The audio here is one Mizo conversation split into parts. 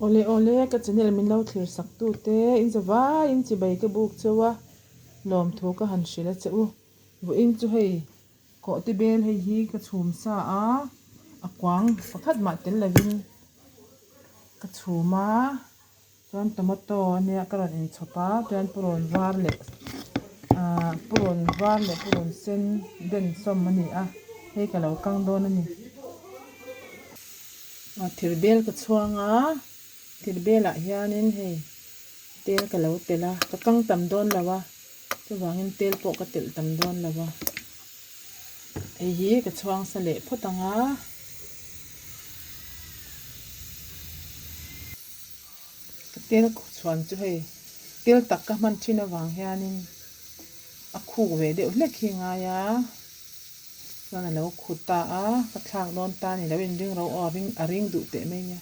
Awle awle ka channel min lo thlir sak tu te in zavai in chibai ka buk cheu a lawmthu ka han hrilh a che u vawiin chu hei kawhte bel hei hi ka chhum sa a a kuang pakhat mah tel lovin ka chhum a. Chuan tomato ania ka rawn inchhawp a chuan purun var leh ahh purun var leh purun sen den sawm a ni a hei ka lo kang dawn a ni. Aw thir bel ka chhuang a thir belah hianin hei tel ka lo telh a ka kang tam dawn lo a chuvangin tel pawh ka telh tam dawn lo a hei hi ka chhuang sa leh phawt ang a. Ka tel chhuan chu hei tel tak ka hman thin avang hianin a khuk ve deuh hlek hi ngai a chuan a lo khut ta a ka thlak dawn ta a ni lo inring ro aw a ring duh teh mai nia.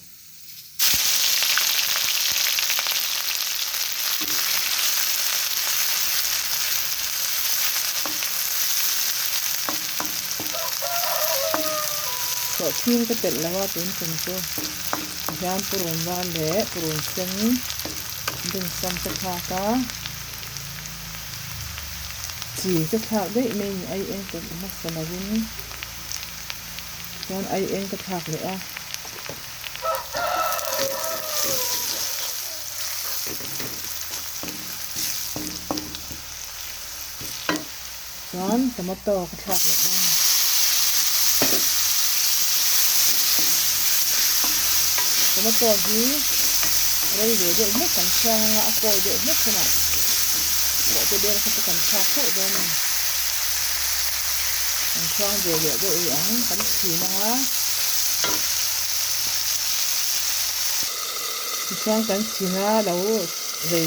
Sawhthing ka telh lo a tun tum chu tihian purun var leh purun sen bensawm ka thlak a chi ka thlak daih mai a ni ai eng telh hmasa lovin chuan ai eng ka thlak leh a. Chuan tomato ka thlak leh dawn a ni. Tomato hi rei ve deuh hlek kan chhuang anga a kawi deuh hlek hunah bawhte bel kha chu kan thlak hlauh dawn a ni. Kan chhuang ve leh deuh rih ang kan chhin anga tichuan kan chhin a lo rei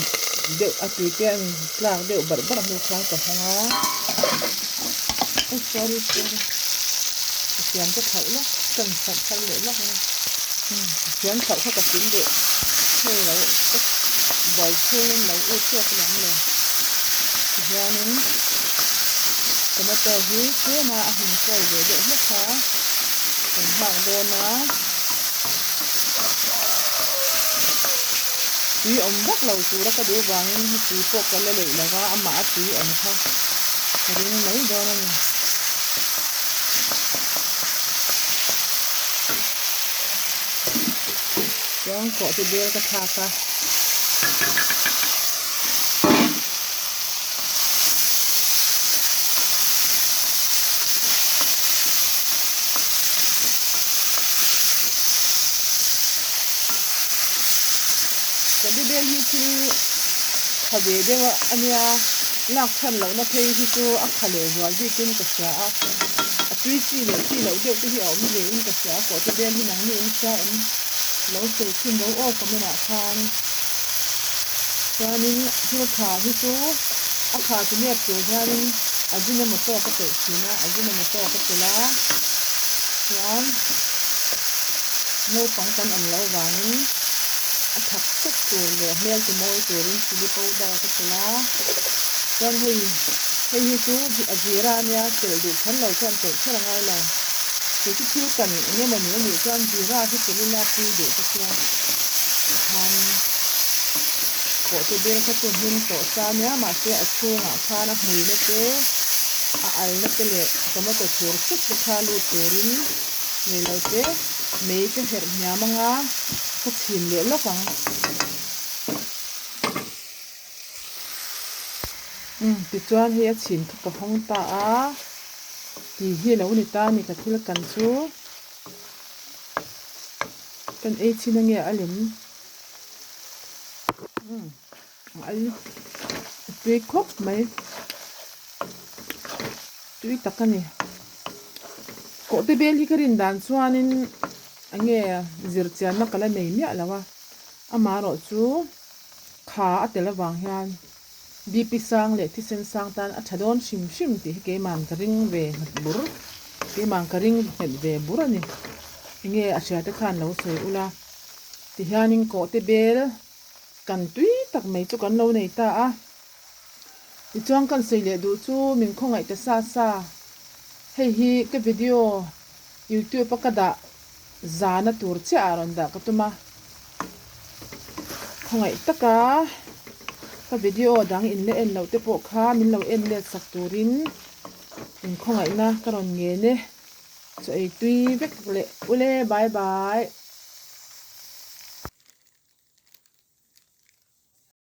deuh a tui te a tlak deuh barh barh hnu khan ka hawng a oh sorry sorry ka siam ka thlauh lawk ka inchhawp thar leh lawk a ka siam thlauh kha ka sim duh hei lo ka buai chhungin lo ut tawk alawm le tihianin tomato hi tlem a a hmun kawi ve deuh hlek a kan nghak dawn a tui awm vak lo tura ka duh vangin hi tui pawh ka la leih lova amah a tui awm kha ka ring mai dawn a ni. Chuan kawhte bel ka thlak a. Kawhte bel hi thil kha ve deuh a nia lak chhan lohna phei hi chu a kha leh zual bikin ka hria a a tui chi leh chi loh deuh te hi a awm ve in ka hria a kawhte bel hi nangni in hria em lo sawi chhun ro aw comment ah khan chuanin thil kha hi chu a kha ti nep tur hianin Ajinomoto ka telh thin a Ajinomoto ka telh a chuan naupang kan awm loh vangin a thak suk tur leh hmel ti mawi turin chilli powder ka telh a chuan hei hei hi chu a zira ania telh duh kher lo chuan telh kher a ngai lo. Kei chu thil kan eng emaw ni anih chuan zira hi tel ila pui duh ka tia tikhanin pawhte bel kha chu hlim tawh sa nia mahse a chhungah khan a hmuina te a alna te leh tomato thur suk te kha lut turin reilo te mei ka herh hniam anga ka chhin leh lawk ang. Umm tichuan hei a chhin kha ka hawng ta a tih hi lo ni ta a ni ka thil kan chu kan ei chhin ange a lem umm a al a tui khawp mai tui tak a ni kawhte bel hi ka rin dan chuanin enge zirchianna ka la nei miah lo a amaherawh chu. Kha a tel avang hian BP sang leh thisen sang tan a tha dawn hrim hrim tih hi keiman ka ring ve nghet bur, keiman ka ring nghet ve bur a ni. Enge a hria te khan lo sawi ula, tihianin kawhte bel kan tui tak mai chu kan lo nei ta a. Tichuan kan sawi leh duh chu min khawngaih ta sa sa, hei hi ka video youtube a ka dah zana tur chiah ah rawn dah ka tum a. Khawngaih taka ka video dang in la en loh te pawh kha min lo en let sak turin in khawngaihna ka rawn ngen e. Chaw ei tui vek leh ule bye bye.